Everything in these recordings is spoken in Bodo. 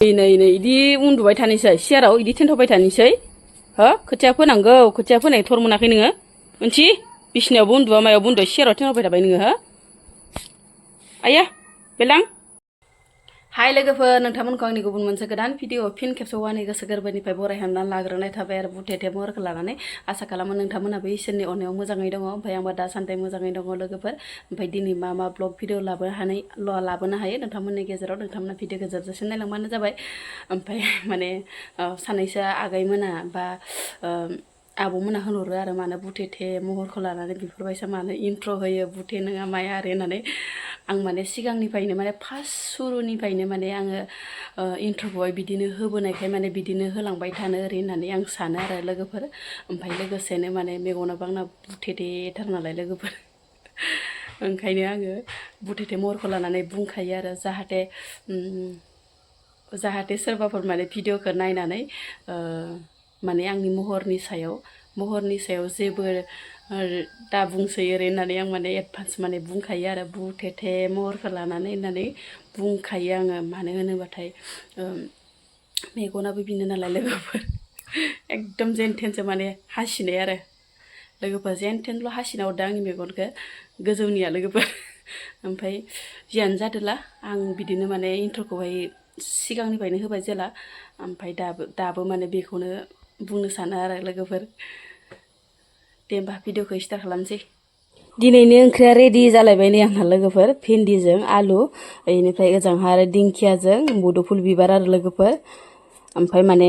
नै इदि उन्दुबाय थानोसै सियाराव इदि थेन्थ'बाय थानोसै हो खोथिया फोनांगौ खोथिया फोनाय थर मोनाखै नोङो मोनथि बिसिनायावबो उन्दुआ मायावबो उन्दुआ सियाराव थेन्थ'बाय थाबाय नोङो हो आया बेलां हाय लोगोफोर नोंथांमोनखौ आंनि गुबुन मोनसे गोदान भिडिअ फिन खेबसेबाव आंनि गोसो गोरबोनिफ्राय बरायहामनानै लाग्रोनाय थाबाय आरो बुथे महरखौ लानानै आसा खालामो नोंथांमोनाबो इसोरनि अननायाव मोजाङै दङ ओमफ्राय आंबो दासान्दि मोजाङै दङ लोगोफोर ओमफ्राय दिनै मा ब्लग भिडिअ लाबोनो हायो नोंथांमोननि गेजेराव नोंथांमोना भिडिअखौ जोबजासिम नायलांबानो जाबाय ओमफ्राय माने सानैसो आगैमोना बा आब'मोना होनहरो आरो मानो बुथे महरखौ लानानै बेफोरबायसा मानो इन्ट्र' होयो बुथे नङा माया आरो होननानै आं माने सिगांनिफ्रायनो माने फार्स्ट सुरुनिफ्रायनो माने आङो इन्ट्र'खौहाय बिदिनो होबोनायखाय माने बिदिनो होलांबाय थानो ओरै होननानै आं सानो आरो लोगोफोर ओमफ्राय लोगोसेनो माने मेगनाबो आंना बुथेथेथार नालाय लोगोफोर ओंखायनो आङो बुथेथे महरखौ लानानै बुंखायो आरो जाहाथे सोरबाफोर माने भिडिअखौ नायनानै माने आंनि महरनि सायाव जेबो दा बुंसै ओरै होननानै आं माने एडभान्स माने बुंखायो आरो बुथेथे महरखौ लानानै होननानै बुंखायो आङो मानो होनोबाथाय मेगनाबो बिनो नालाय लोगोफोर एकदम जेनथेनसो माने हासिनाय आरो लोगोफोर जेनथेनल' हासिना हरदों आंनि मेगनखौ गोजौनिया लोगोफोर ओमफ्राय जियानो जादोला आं बिदिनो माने इन्ट्र'खौहाय सिगांनिफ्रायनो होबाय जेला ओमफ्राय दाबो माने बेखौनो बुंनो सानो आरो लोगोफोर दे होमबा भिडिअखौ स्टार्ट खालामसै दिनैनि ओंख्रिया रेडि जालायबाय नै आंहा लोगोफोर भिन्दिजों आलु बेनिफ्राय ओजोंहा आरो दिंखियाजों मुदुफुल बिबार आरो लोगोफोर ओमफ्राय माने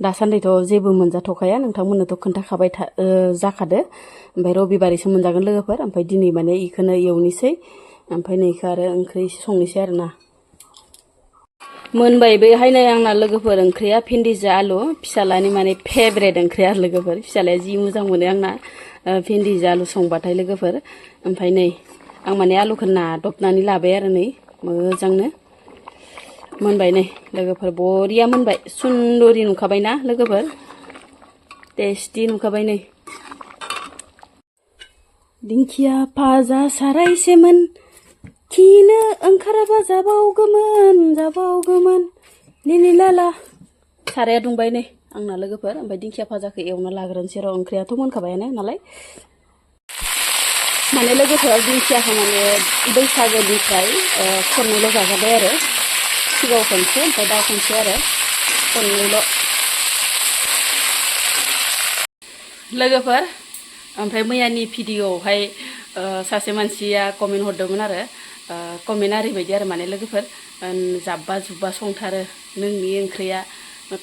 दासान्दिथ' जेबो मोनजाथ'खाया नोंथांमोननोथ' खोन्थाखाबाय जाखादो ओमफ्राय रबिबारैसो मोनजागोन लोगोफोर ओमफ्राय दिनै माने इखौनो एवनोसै ओमफ्राय नैखौ आरो ओंख्रि संनोसै आरोना मोनबायबोहाय नै आंना लोगोफोर ओंख्रिया भिन्दिजों आलु फिसालानि माने फेभरेट ओंख्रिया लोगोफोर फिसालाया जि मोजां मोनो आंना भिन्दिजों आलु संबाथाय लोगोफोर ओमफ्राय नै आं माने आलुखौ नादबनानै लाबाय आरो नै मोजांनो मोनबाय नै लोगोफोर बरिया मोनबाय सुन्दरि नुखाबायना लोगोफोर टेस्टि नुखाबाय नै दिंखिया भाजा सारायसेमोन खिनो ओंखाराबा जाबावगौमोन लिलि लाला साराया दुंबाय नै आंना लोगोफोर ओमफ्राय दिंखिया भाजाखौ एवना लाग्रोनोसै र' ओंख्रियाथ' मोनखाबायानो नालाय माने लोगोफोर दिंखियाखौ माने बैसागोनिफ्राय खननैल' जाजाबाय आरो सिगाङाव खनसे ओमफ्राय दा खनसे आरो खननैल' लोगोफोर ओमफ्राय मैयानि भिडिअआवहाय सासे मानसिया कमेन्ट हरदोंमोन आरो कमेन्ट ओरैबायदि आरो माने लोगोफोर जाब्बा जुब्बा संथारो नोंनि ओंख्रिया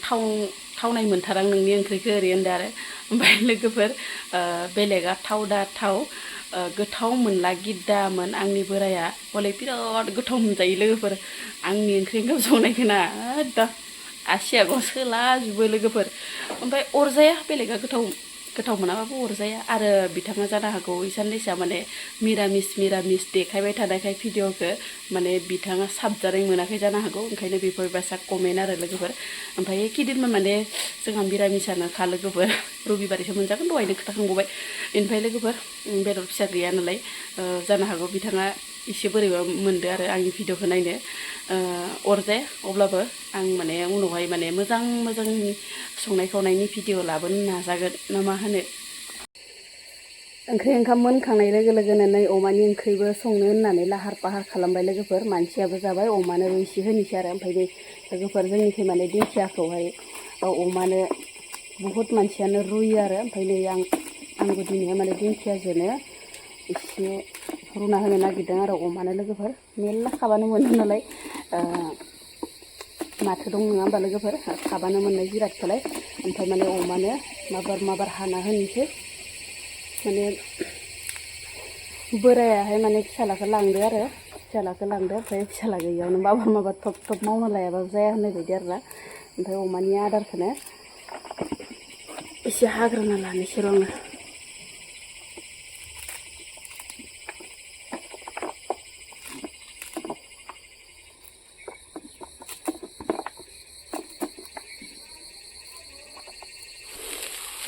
थावनाय मोनथारा नोंनि ओंख्रिखौ ओरै होनदों आरो ओमफ्राय लोगोफोर बेलेगा थाव गोथाव मोनला गिद्दामोन आंनि बोराया हले बिराद गोथाव मोनजायो लोगोफोर आंनि ओंख्रि ओंखाम संनायखौना एकदम आसि आगन सोलाजोबो लोगोफोर ओमफ्राय अरजाया बेलेगा गोथाव मोनाबाबो अरजाया आरो बिथाङा जानो हागौ इसानदैसा माने मिरामिस देखायबाय थानायखाय भिडिअखौ माने बिथाङा साबजानाय मोनाखै जानो हागौ ओंखायनो बेफोरबायसा कमेन्ट आरो लोगोफोर ओमफ्राय एखेदिनमोन माने जोंहा मिरामिसानोखा लोगोफोर रबिबारैसो मोनजागोन दहायनो खोथाखांबावबाय बेनिफ्राय लोगोफोर बेदर फिसा गैया नालाय जानो हागौ बिथाङा एसे बोरैबा मोनदो आरो आंनि भिडिअखौ नायनो अरजाया अब्लाबो आं माने उनावहाय माने मोजां संनाय खावनायनि भिडिअ लाबोनो नाजागोन ना मा होनो ओंख्रि ओंखाम मोनखांनाय लोगो लोगोनो नै अमानि ओंख्रिबो संनो होननानै लाहार फाहार खालामबाय लोगोफोर मानसियाबो जाबाय अमानोबो एसे होनोसै आरो ओमफ्राय नै लोगोफोर जोंनिखै माने दिंखियाखौहाय अमानो बुहुद मानसियानो रुयो आरो ओमफ्राय नै आंबो दिनैहाय माने दिंखियाजोंनो एसे रुना होनो नागिरदों आरो अमानो लोगोफोर मेरला खाबानो मोनो नालाय माथो दं नङा होमबा लोगोफोर खाबानो मोननाय जिरादखौलाय ओमफ्राय माने अमानो माबार हाना होनोसै माने बोरायाहाय माने फिसालाखौ लांदो ओमफ्राय फिसाला गैयियावनो माबा थब मावना लायाबाबो जाया होननाय बायदि आरोना ओमफ्राय अमानि आदारखौनो एसे हाग्रोना लानोसै र' आङो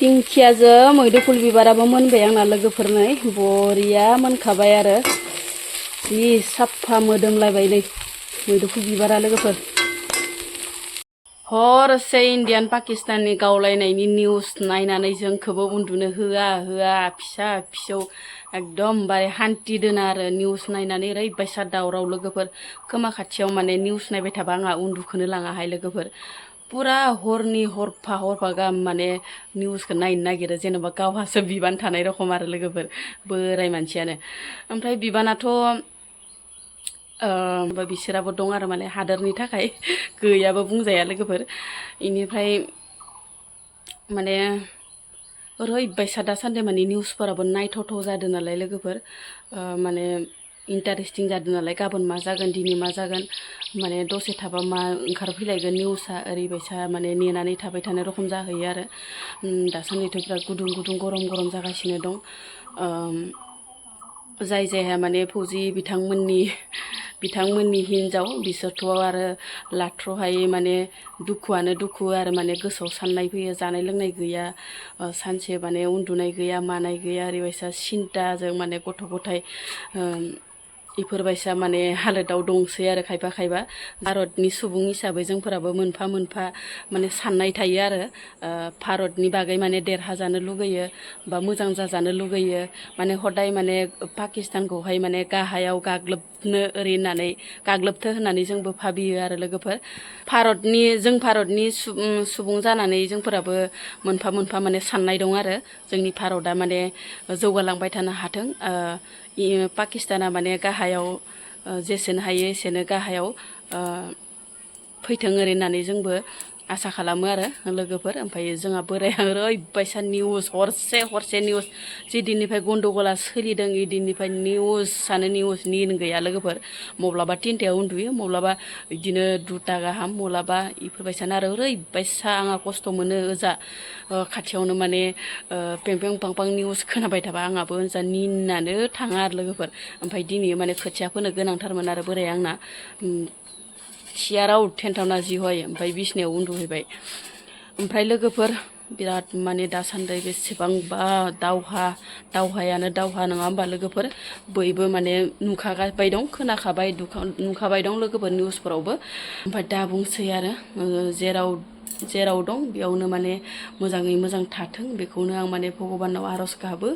दिंखियाजों मैदुफुल बिबाराबो मोनबाय आंना लोगोफोरनै बरिया मोनखाबाय आरो जि साफा मोदोमलायबाय नै मैदुफुल बिबारा लोगोफोर हरसे इण्डियान पाकिस्ताननि गावलायनायनि निउस नायनानै जोंखौबो उन्दुनो होआ फिसा फिसौ एकदमबारे हान्थि दोना आरो निउस नायनानै ओरैबायसा दावराव लोगोफोर खोमा खाथियाव माने निउस नायबाय थाबा आंहा उन्दुखोनो लाङाहाय लोगोफोर पुरा हरनि हरफा गाहाम माने निउसखौ नायनो नागिरो जेनेबा गावहासो बिबान थानाय रखम आरो लोगोफोर बोराय मानसियानो ओमफ्राय बिबानाथ' बिसोराबो दं आरो माने हादोरनि थाखाय गैयाबो बुंजाया लोगोफोर इनिफ्राय माने ओरैबायसा दासान्दि माने निउसफोराबो नायथावथाव जादों नालाय लोगोफोर माने इन्टारेस्टिं जादों नालाय गाबोन मा जागोन दिनै मा जागोन माने दसे थाबा मा ओंखारफैलायगोन निउसआ ओरैबायसा माने नेनानै थाबाय थानाय रखम जाहैयो आरो दासान्दिथ' बिराद गुदुं गरम जागासिनो दं जायहा माने फौजि बिथांमोननि हिनजाव बिसोरथ' आरो लाथ्र'हाय माने दुखुआनो दुखु आरो माने गोसोआव साननाय फैयो जानाय लोंनाय गैया सानसे माने उन्दुनाय गैया मानाय गैया ओरैबायसा सिन्ताजों माने गथ' गथाय इफोरबायसा माने हालोदाव दंसै आरो खायफा भारतनि सुबुं हिसाबै जोंफोराबो मोनफा माने साननाय थायो आरो भारतनि बागै माने देरहाजानो लुगैयो बा मोजां जाजानो लुगैयो माने हदाय माने पाकिस्तानखौहाय माने गाहायाव गाग्लोबथो होननानै जोंबो भाबियो आरो लोगोफोर भारतनि सुबुं जानानै जोंफोराबो मोनफा माने साननाय दं आरो जोंनि भारतआ माने जौगालांबाय थानो हाथों पाकिस्ताना माने गाहायाव जेसेनो हायो एसेनो गाहायाव फैथों ओरै होननानै जोंबो आसा खालामो आरो लोगोफोर ओमफ्राय जोंहा बोराया ओरैबायसा निउस हरसे निउस जि दिननिफ्राय गन्दगला सोलिदों इदिननिफ्राय निउसआनो निउस निन गैया लोगोफोर मब्लाबा 3टायाव उन्दुयो मब्लाबा बिदिनो 2टा गाहाम मब्लाबा इफोरबायसानो आरो ओरैबायसा आंहा खस्थ' मोनो ओजा खाथियावनो माने पें पां निउस खोनाबाय थाबा आंहाबो ओजा निनानो थाङा आरो लोगोफोर ओमफ्राय दिनै माने खोथिया फोनो गोनांथारमोन आरो बोराया आंना सियाराव थेन्थावना जि हय ओमफ्राय बिसनायाव उन्दुहैबाय ओमफ्राय लोगोफोर बिराद माने दासान्दि बेसेबांबा दावहायानो दावहा नङा होमबा लोगोफोर बयबो माने नुखाबाय दं खोनाखाबाय नुखाबाय दं लोगोफोर निउसफोरावबो ओमफ्राय दा बुंसै आरो जेराव दं बेयावनो माने मोजाङै मोजां थाथों बेखौनो आं माने भगबानाव आर'ज गाबो